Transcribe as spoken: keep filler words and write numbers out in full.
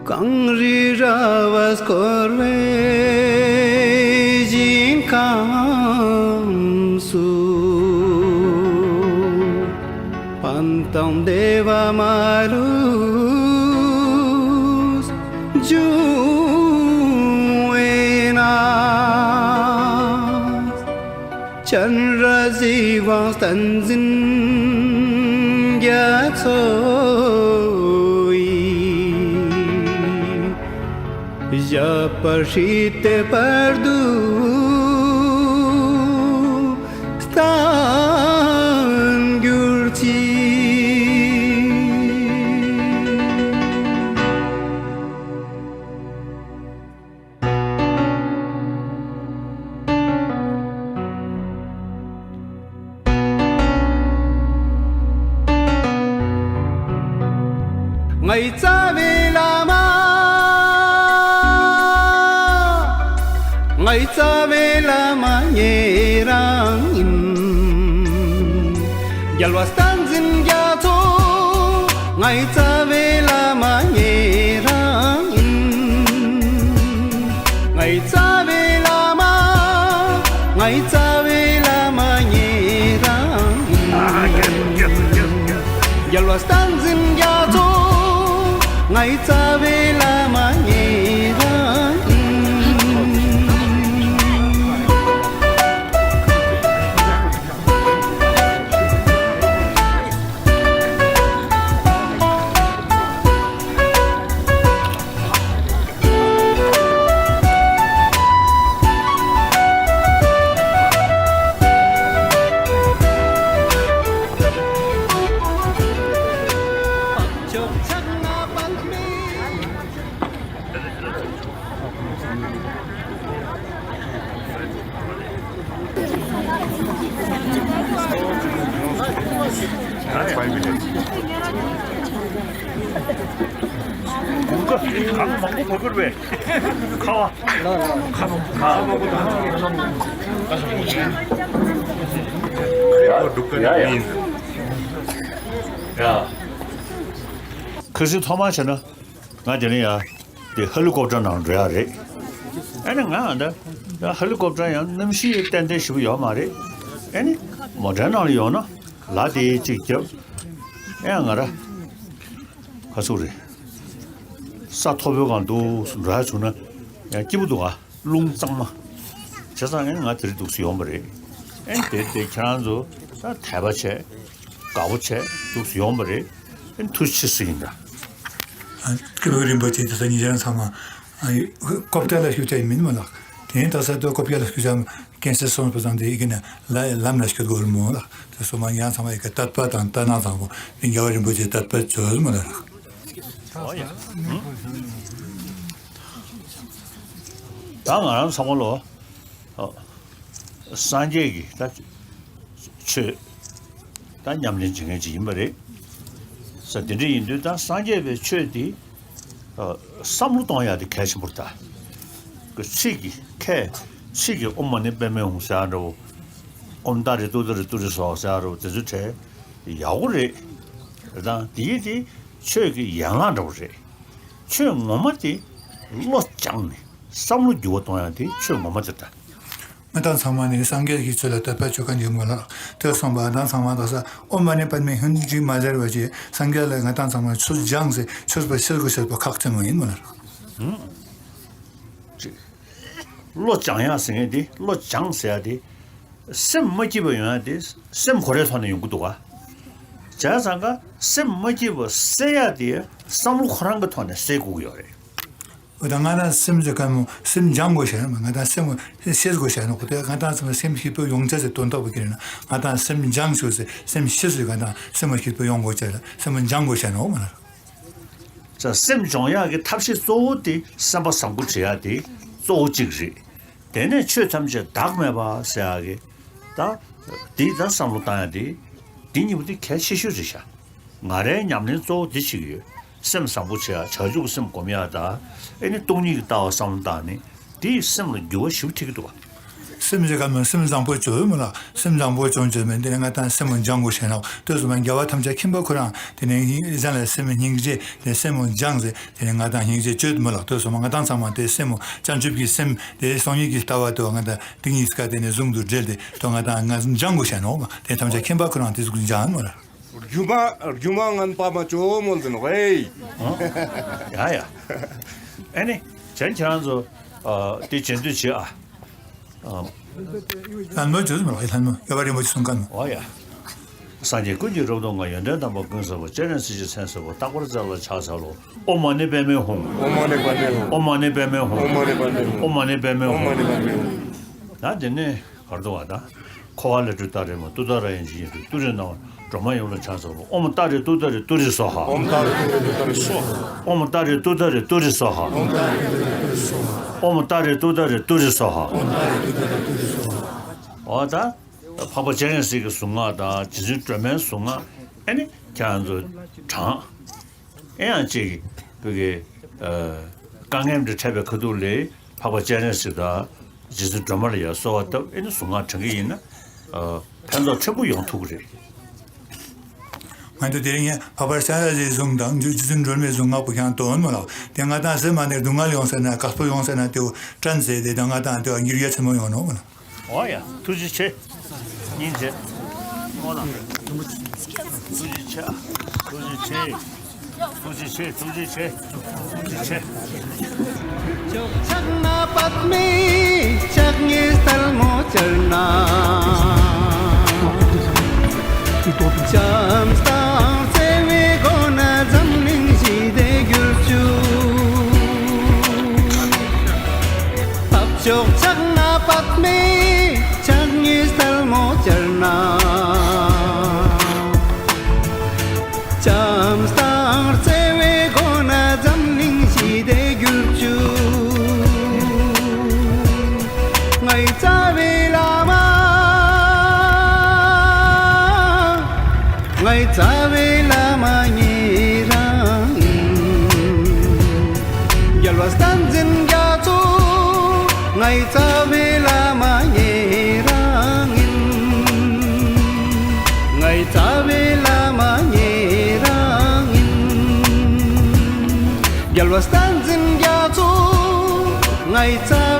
གངས་རི་ར་བས་བསྐོར་བའི་ཞིང་ཁམས་སུ། ཕན་དང་བདེ་བ་མ་ལུས་འབྱུང་བས་ན། སྤྱན་རས་གཟིགས་དབང་བསྟན་འཛིན་རྒྱ་མཚོ་ཡི། ཞབས་པད་བསྲེས་ཏེ་བར་དུ་བརྟན་གྱུར་ཅིག། ངའི་རྩ་བའི་བླ་མ། ངའི་རྩ་བའི་བླ་མ་ཉེ་རང་ཡིན། རྒྱལ་བ་བསྟན་འཛིན་རྒྱ་མཚོ། ངའི་རྩ་བའི་བླ་མ་ཉེ་རང་ཡིན། ངའི་རྩ་བའི་བླ་མ། ངའི་རྩ་བའི་བླ་མ་ཉེ་རང་ཡིན། རྒྱལ་བ་བསྟན་འཛིན་རྒྱ་མཚོ། ངའི་རྩ་བའི་བླ་མ་ཉེ་རང་ཡིན། ཁ་སང་ཐོག་མར་བྱས་ན། ང་དེ་རིང་ཡ། དེ་ཧེ་ལི་ཀོབ་ཊར་ནང་འགྲོ་ཡ་རེད། ཨ་ནི་ང་ད་ད་ཧེ་ལི་ཀོབ་ཊར་ཡང་གནམ་གཤིས་ཏན་ཏན་ཞེ་པོ་ཡོད་མ་རེད། ཨ་ནི་མོ་ཊའི་ནང་ལ་ཡོང་ན་ལ་དེ་གཅིག་རྒྱབ། ཨེ་ང་ར་ཁ་སུ་རེད། ས་མཐོ་པོའི་སྒང་འདུག་འགྲོ་ཡ་བྱུང་ན་ཡང་སྐྱིད་པོ་འདུག་ཨ། རླུང་གཙང་མ། བྱས་ཙང་ཨེ་ང་དེ་རིང་འདུག་སེ་ཡོང་པ་རེད། ཨེ་དེ་དེ་ཁྱེད་རང་ཚོ་ད་དད་པ་བྱས། དགའ་པོ་བྱས་འདུག་སེ་ཡོང་པ་རེད། ཨེ་ཐུགས་རྗེ་ཆེ་ཟེར་གྱི་ཡིན་ད། ཨ། སྐྱབས་མགོན་རིན་པོ་ཆེ་དེ་ཚོ་ཉེ་རང་ཚང་མ། ཨ། ཀོབ་ཊར་ལ་ཞུགས་བྱ་ཡི་མིན་མ་ལགས། དེ་ཡིན་ད་ས་དོ་ཀོབ་ཊར་ལ་ཞུགས་བྱ་ཀན་སར་སོང་པ་ཙང་དེ་ཡི་གེ་ནས་ལ་ལམ་ལ་ཞུགས་དགོས་རེད་མོ་ལགས། དེ་སོ་མ་ཉེ་རང་ཚང་མ་ཡི་གེ་དད་པ་དང་ལྟ་སྣང་བཟང་པོ་དེ་རྒྱལ་བ་རིན་པོ་ཆེ་དད་པ་བྱོས་མ་ལགས། ད་ང་རང་ཚང་མ་ལོ། ཨ། སངས་རྒྱས་ཀྱི་ད་ཆོས་ད་ཉམས་ལེན་བྱེད་མཁན་ཅིག་ཡིན་པ་རེད། ས་དེ་འདྲ་ཡིན་དུས་ད་སངས་རྒྱས་པའི་ཆོས་འདི། ཨ། བསམ་བློ་གཏོང་ཡག་དེ་གལ་ཆེན་པོ་རེད་ད། ཚིག་གི་ཁས་ཚིག་གི་ཨོཾ་མ་ཎི་པདྨེ་ཧཱུྃ་ཟེར་ཡག་འདྲ་བོ། ཨོཾ་ཏཱ་རེ་ཏུཏྟཱ་རེ་ཏུ་རེ་སྭཱ་ཧཱ་ཟེར་ཡག་འདྲ་བོ་དེ་ཚོ་བྲལ་ཡག་པོ་རེད། རེད་ད་དེ་ཡིན་དེ་ཆོས་ཀྱི་ཡན་ལག་འདྲ་བོ་རེད། ཆོས་ངོ་མ་དེ་བློ་སྦྱངས་ནས་བསམ་བློ་འགྱུར་བ་གཏོང་ཡག་དེ་ཆོས་ངོ་མ་དེ་རེད་ད། ང་དང་ཚང་མ་ནི་སངས་རྒྱས་ཀྱི་ཆོས་ལ་དད་པ་བྱེད་མཁན་ཡིན་མོད་ལགས། དེར་སོང་པ་ང་དང་ཚང་མ་དག་ས་ཨོཾ་མ་ཎི་པདྨེ་ཧཱུྃ་ཅིག་མ་ཟེར་བ་ཅིག་སངས་རྒྱས་ལ་ང་དང་ཚང་མ་ཆོས་སྦྱངས་ཟེར་ཆོས་པ་ཤེས་དགོས་ཤེས་པ་ཁག་ཆེན་མོ་ཡིན་མོད་ལགས། ཧུམ། ཅིག་བློ་སྦྱང་ཡག་ཟེར་མཁན་དེ་བློ་སྦྱང་ཟེར་ཡག་དེ། སེམས་མ་སྐྱིད་པ་ཡོང་ཡག་དེ་སེམས་ཁོ་རའི་ཐོག་ནས་ཡོང་གི་འདུག་ག་བྱས་ཙང་ཀ་སེམས་མ་སྐྱིད་པ་སེལ་ཡག་དེ་བསམ་བློ་ཁོ་རང་གི་ཐོག་ནས་སེལ་དགོས་ཀྱི་ཡོད་རེད། འོ་ད་ང་རང་སེམས་ཀྱི་བཀའ་མོ་སེམས་སྦྱང་དགོས་ཤེས་ན་ང་རང་སེམས་ཤེས་དགོས་ཤེས་ན་ཁོ་དེ་ང་རང་སེམས་སྐྱིད་པོ་ཡོང་ཆེད་ཟེར་དོན་དག་པོ་ཁྱེར་ན་ང་རང་སེམས་སྦྱང་ཤོག་ཟེར་སེམས་ཤེས་ཟེར་ང་རང་སེམས་སྐྱིད་པོ་ཡོང་དགོས་ཆེད་ལ་སེམས་སྦྱང་དགོས་ཤེས་ན་འོ་མ་ལ། ས་སེམས་སྦྱོང་ཡག་གི་ཐབས་ཤེས་གཙོ་བོ་དེ་སེམས་པ་བཟང་པོ་བྱེད་ཡག་དེ་གཙོ་བོ་གཅིག་རེད། དེ་ནས་ཆོས་ཐམས་ཅད་བདག་མེད་པ་ཟེར་ཡག་གི་ད་དེ་ད་བསམ་བློ་བཏང་ཡག་དེ་དེ་གཉིས་པོ་དེ་གལ་ཆེ་ཤོས་རེད་ཤག་ང་རའི་ཉམས་ལེན་གཙོ་བོ་འདི་བྱེད་ཀྱི་ཡོད། སེམས་བཟང་པོ་བྱེད་ཡག་བྱང་ཆུབ་ཀྱི་སེམས་སྒོམ་ཡག་དང་ཨེ་ནི་སྟོང་ཉིད་ཀྱི་ལྟ་བ་བསམ་བློ་བཏང་ནས་དེ་ཡིས་སེམས་ལ་འགྱུར་བ་ཞེ་པོ་ཐེབས་ཀྱི་འདུག་བ། སེམས་ཅན་ག་མོ་སེམས་བཟང་པོ་བྱོས་མོ་ལ། སེམས་བཟང་པོ་བྱོས་བྱོས་མེད་དེ་ནས་ང་དང་སེམས་མོ་སྦྱང་དགོས་ཤེས་ནོ། ལྟོས་སོ་མ་རྒྱལ་བ་ཐམས་ཅད་མཁྱེན་པ་ཁོ་རང་དེ་ནས་ཡིན་ཟན་ལ་སེམས་སྙིང་རྗེ་དེ་སེམས་མོ་སྦྱང་ཟེར་དེ་ནས་ང་དང་སྙིང་རྗེ་བྱོས་མོ་ལ། ལྟོས་སོ་མ་ང་དང་ཚང་མ་དེ་སེམས་མོ་བྱང་ཆུབ་ཀྱི་སེམས་དེ་སང་ཉིན་གྱི་ལྟ་བ་དེ་ང་དང་དེ་གཉིས་ཀ་དེ་ནས་ཟུང་དུ་འབྲེལ་ཏེ་དོ་ང་དང་ང་སྦྱང་དགོས་ཤེས་ནོ་མ། དེ་ཐམས་ཅད་མཁྱེན་པ་ཁོ་རང་དེ་ཟུག་སྦྱང་མོ་ལ། རྒྱུ་མ་རྒྱུ་མ་ངན་པ་མ་བྱོས་མོ་ལ་ཟེར་ནོ་ཝེ། ཡ་ཡ། ཨ་ནི་བྱས་ཁྱེད་རང་ཚོ་ཨ་དེ་བྱེད་འདོད་བྱེད་ཨ། ལྷ་མོ་བྱོས་མོ་ལ། ལྷ་མོ་ཡོད་པ་རིན་པོ་ཆེ་གསུང་མཁན་མོ། ཨོ་ཡ། སངས་རྒྱས་ཀུན་གྱི་རབ་ཏུ་བསྔགས། ཡོན་ཏན་དམ་པ་ཀུན་བསགས་པ། སྤྱན་རས་གཟིགས་ཀྱི་མཚན་བསལ་བ། རྟག་པར་མཛད་ལ་ཕྱག་འཚལ་ལོ། ཨོཾ་མ་ཎི་པདྨེ་ཧཱུྃ། ཨོཾ་མ་ཎི་པདྨེ་ཧཱུྃ། ཨོཾ་མ་ཎི་པདྨེ་ཧཱུྃ། ཨོཾ་མ་ཎི་པདྨེ་ཧཱུྃ། ཨོཾ་མ་ཎི་པདྨེ་ཧཱུྃ། ད་དེ་ནས་གར་དུ་བ་ད། འཁོར་བ་ལས་སྒྲོལ་ཏཱ་རེ་མ། ཏུཏྟཱ་ར་ཡན་ཆད་ཡིད་སྤྲུལ་ཏུ་རེ་སྣང་བ། འགྲོ་མ་ཡོངས་ལ་ཕྱག་འཚལ་ལོ། ཨོཾ་ཏཱ་རེ་ཏུཏྟཱ་རེ་ཏུ་རེ་སྭཱ་ཧཱ། ཨོཾ་ཏཱ་རེ་ཏུཏྟཱ་རེ་ཏུ་རེ་སྭཱ་ཧཱ། ཨོཾ་ཏཱ་རེ་ཏུཏྟཱ་རེ་ཏུ་རེ་སྭཱ་ཧཱ། ཨོཾ་ཏཱ་རེ་ཏུཏྟཱ་རེ་ཏུ་རེ་སྭཱ་ཧཱ། ཨོཾ་ཏཱ་རེ་ཏུཏྟཱ་རེ་ཏུ་རེ་སྭཱ་ཧཱ། ཨོཾ་ཏཱ་རེ་ཏུཏྟཱ་རེ་ཏུ་རེ་སྭཱ་ཧཱ། ཨོཾ་ཏཱ་རེ་ཏུཏྟཱ་རེ་ཏུ་རེ་སྭཱ་ཧཱ། ཨོ་ད། འཕགས་པ་སྤྱན་རས་གཟིགས་ཀྱི་གཟུངས་སྔགས་དང་རྗེ་བཙུན་སྒྲོལ་མའི་གཟུངས་སྔགས་ཨེ་ནི་ཁྱེད་རང་ཚོ་བགྲང་། ཨེ་ཡང་ཅིག་བོད་ཀྱི་ཨ་དཀའ་ངལ་འདི་འཕྲད་པའི་ཁ་ཐུག་ལ་འཕགས་པ་སྤྱན་རས་གཟིགས་དང་རྗེ་བཙུན་སྒྲོལ་མ་ལ་ཡང་གསོལ་བ་བཏབ་ཨེ་ནི་གཟུངས་སྔགས་བགྲང་གི་ཡིན་ན་ཨ་ཕན་ཐོགས་ཕྲན་བུ་ཡོང་ཐུབ་ཀྱི་རེད། ང་ཚོ་དེ་རིང་འཕགས་པ་སྤྱན་རས་གཟིགས་གཟུངས་དང་རྗེ་བཙུན་སྒྲོལ་མའི་གཟུངས་སྔགས་པོ་ཀྱང་འདོན་མོ་ལ། དེ་ང་དང་ཟེར་མ་ནས་སྡུག་བསྔལ་ཡོང་ཟེར་ན་དཀའ་སྤོ་ཡོང་ཟེར་ན་དེའུ་དྲན་ཟེར་དེ་དང་ང་དང་དེའུ་འགྱུར་ཡ་ཆེན་མོ་ཡོང་ནོ་མོ་ལ། ཨོ་ཡ། ཐུགས་རྗེ་ཆེ། སྙིང་རྗེ། ཨོ་ལ། ཐུགས་རྗེ་ཆེ། ཐུགས་རྗེ་ཆེ། ཐུགས་རྗེ་ཆེ། ཐུགས་རྗེ་ཆེ། ཐུགས་རྗེ་ཆེ། ཕྱག་ན་པདྨེ་ཕྱག་གཉིས་ཐལ་མོ་སྦྱར་ན། བྱམས་དང་བརྩེ་བའི་སྒོ་ནས་འཛམ་གླིང་ཞི་བདེ་གྱུར་ཅིག། འཕགས་མཆོག་ཕྱག་ན་པདྨེ་ཕྱག་གཉིས་ཐལ་མོ་སྦྱར་ན། བྱམས་དང་བརྩེ་བའི་སྒོ་ནས་འཛམ་གླིང་ཞི་བདེ་གྱུར་ཅིག། ངའི་རྩ་བའི་བླ་མ། ངའི་རྩ་བའི་བླ་མ་ངེད་རང་ཡིན། རྒྱལ་བ་བསྟན་འཛིན་རྒྱ་མཚོ། ངའི་རྩ་བའི་བླ་མ་ངེད་རང་ཡིན། ངའི་རྩ་བའི་བླ་མ་ངེད་རང་ཡིན། རྒྱལ་བ་བསྟན་འཛིན་རྒྱ་མཚོ། ངའི་རྩ་